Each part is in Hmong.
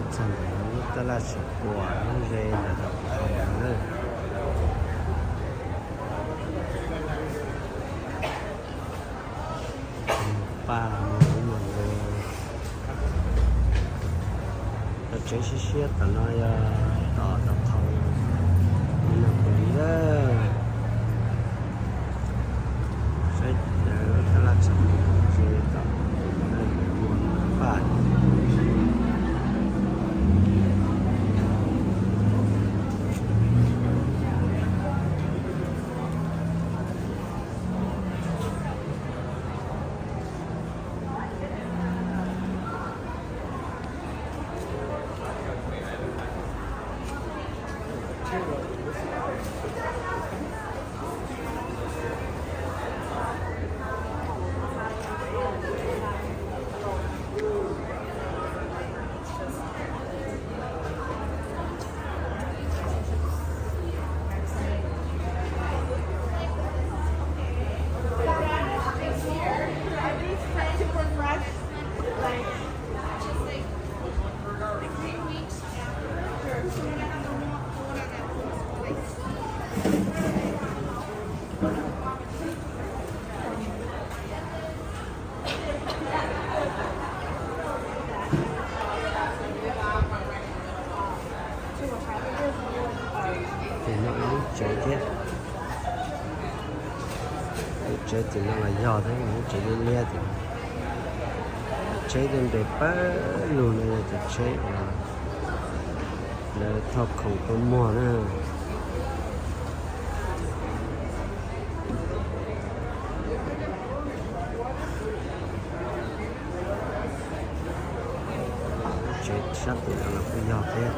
Txog ntawm lub tab laj tshis puam lub ze ntawm tom thau lawm. Paj mus ib mus nkaus. Cov tsev siab siab tom no yog tom tom thau li no li lawm. Saib lub tab laj tshis puam ze tom tus no muaj paj. Tim no lub tsev thiab. Lub tsev tim no los yog thiab, lub tsev liab liab tim no. Tsheb tej nres pawg lug no yog cov tsheb uas lawv thauj khoom tuaj muag na. Tsev sab tim no los kuj yog thiab.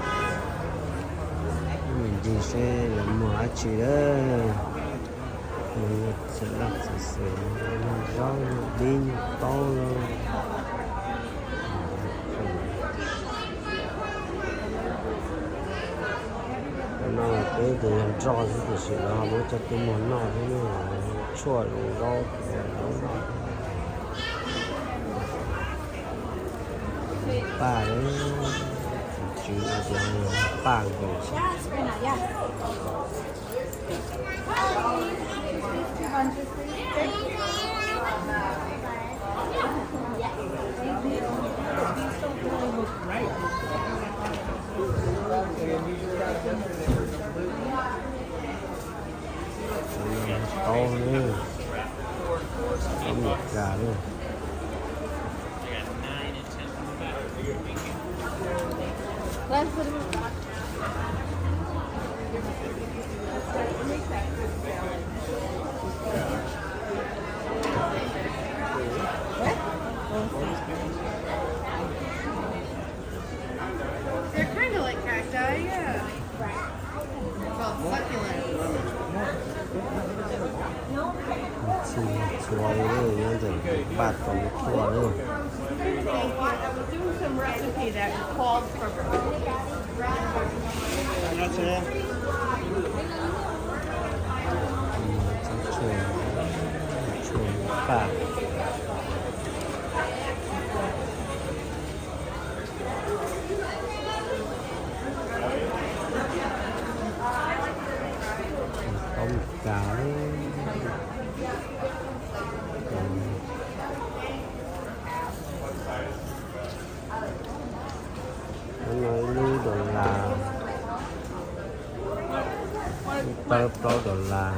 Mus ncig seb lawv muag dab tsi lawm. Muag txiv laj txiv xwm, muag zaub, muag dib, muag taub lauj. Cov no peb tias yog nroj xwb tiam sis lawv ho muab coj tuaj muag noj thiab ne. Tshuaj, zaub, paj, tus tswv hais tias paj nkaus xwb. Taub, taub Amelikas na. They're kind of like cacti, yeah. Well, succulents. Txhua li nyob ntawm paj tau lub tuaj lawm. I was doing some recipe that called for brown sugar. Txhob tshuaj, tshuaj paj. Taub Amelikas. Lub no ib lub dollar, ib tawb plaub dollar.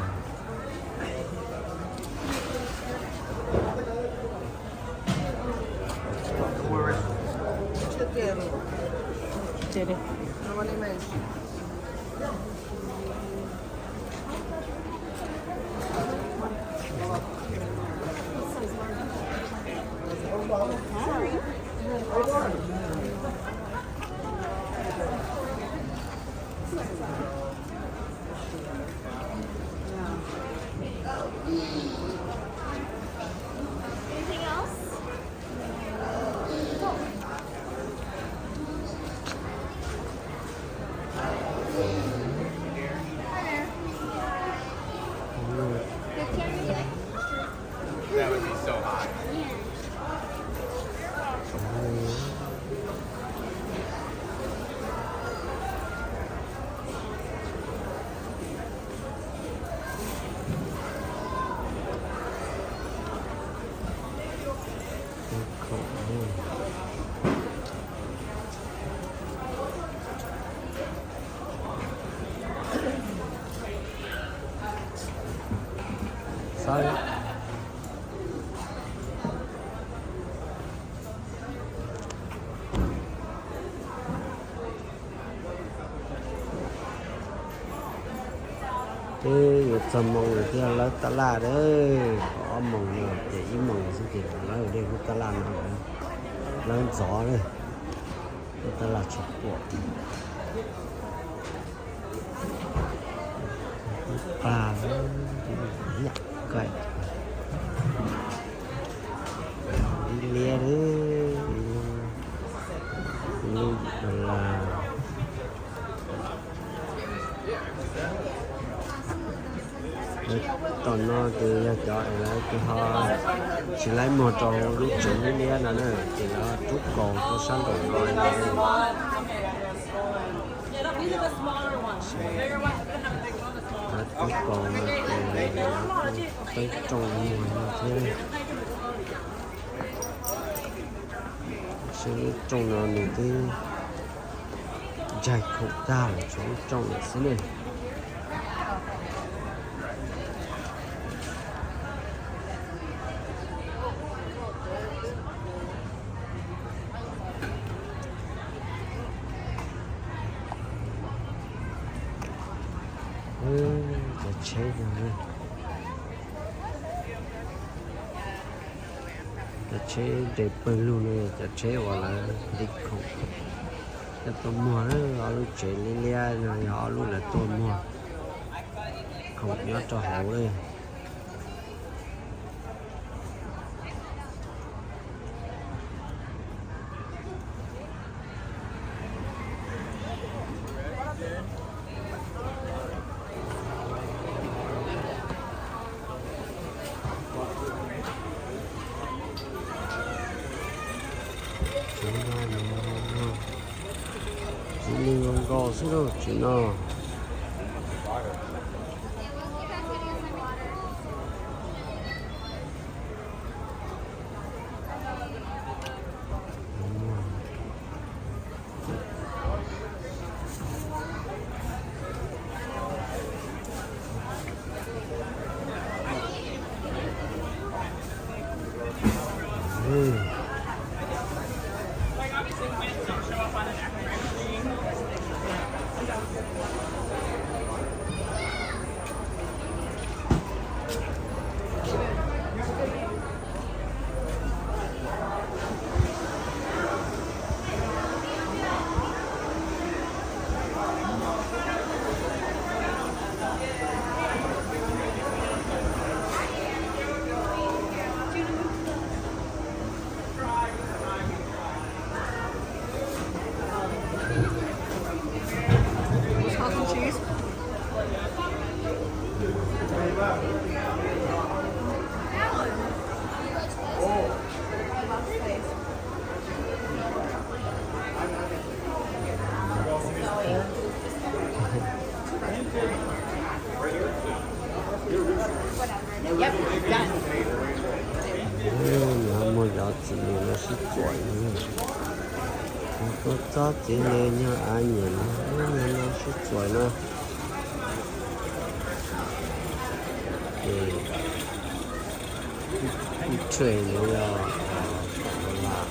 Anything else? That would be so hot. Twb yuav txog moos lawm thiab, lawb tab laj lawm. Ob moos no ces ib moos xwb ces lawb dej lub tab laj no lawm, lawb ntxov lawm, lub tab laj tsis pom. Pag liab liab, lub dollar. Tom no ces yog cov es lawv ho tsis laib muag rau lub tsev liab liab no na, ces lawv rub kaus rau sab nraum no. Lawv rub kaus no ces lawv kuj peb rooj muag no thiab. Sab lub rooj no nws twb ntshaig khoom tag lawm, tshuav lub rooj lawm xwb ne. Cov tsheb no, cov tsheb nres pawg lug no, cov tsheb uas lawv nti khoom coj tuaj muag. Ob lub tsev liab liab no yog ob lub lawv tuaj muag khoom nyob rau hauv lawm. Txiv neej nkaus nkaus xwb lauj tsev no. Muaj cov txiv neej no sib txuam, tuaj txob txiv neej nyog av nyiam no, no sib txuam no. Ces kuj tshuaj no yog lam.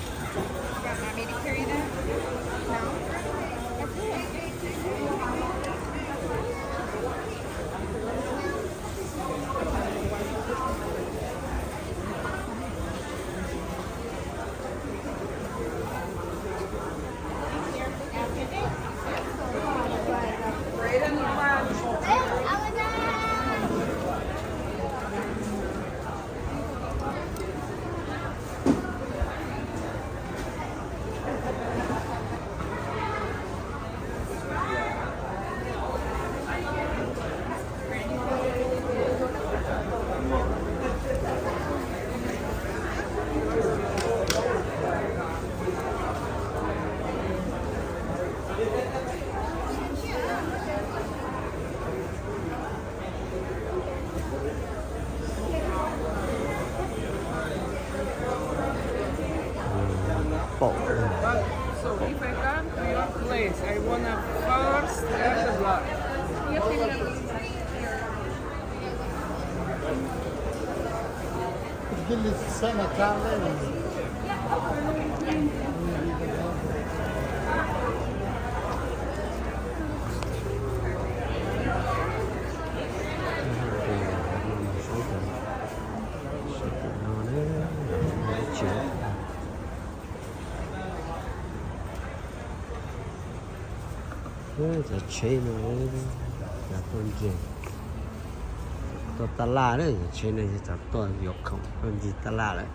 paum. So if I come to your place, I wanna first have the blood. Cov tsheb no, cov tuaj ntses, tuaj taj laj na, cov tsheb no yog cov tuaj yuav khoom tuaj ncig taj laj lawm.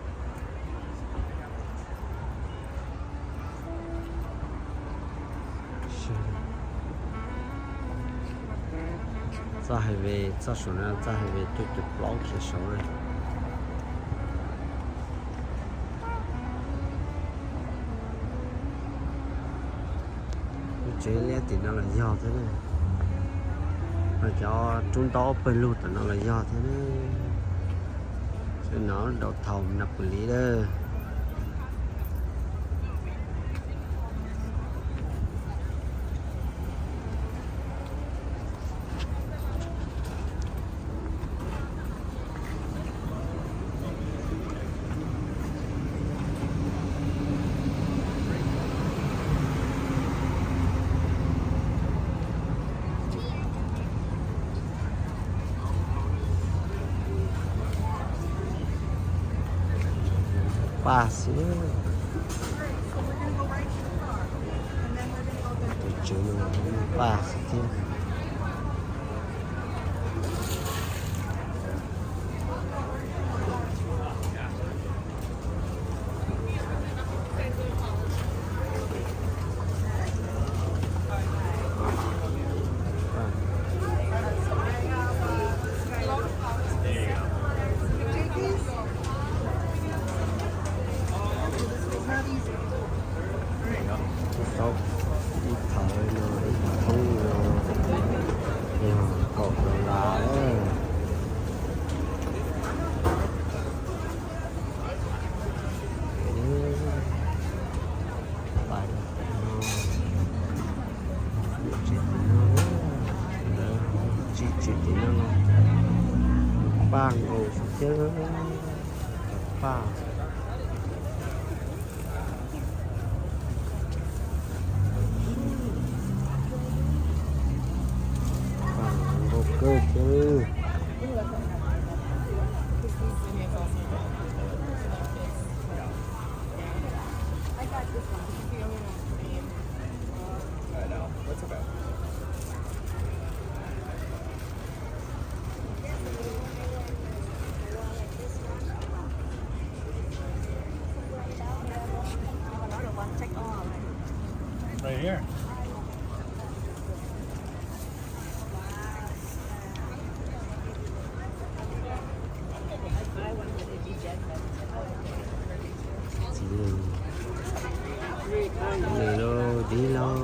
Txoj highway, txoj saum no txoj highway cuaj caum plaub khiav saud na. Lub tsev liab tim no los yog thiab na. Ho cov roob ntaub pawg lug tom no los yog thiab na. Sawv no downtown Napoli lawm. Paj xwb. Tus tswv no paj xwb thiab. Tau ib thawv no, ib thoob no, yog kaum dollar lawm. Pais tim no, tsis tim no, lawv tsis tsis tim no los paj nkaus thiab, paj. Paj nkaus kawg thiab. Right here. Nws lauj, dib lauj,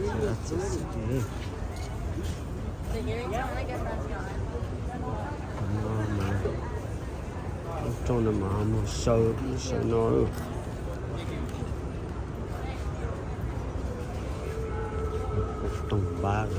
xav txawv xwb. Qhov no mas, lub rooj no mas ho muag saw, saw no lawm. Kuv toog npab.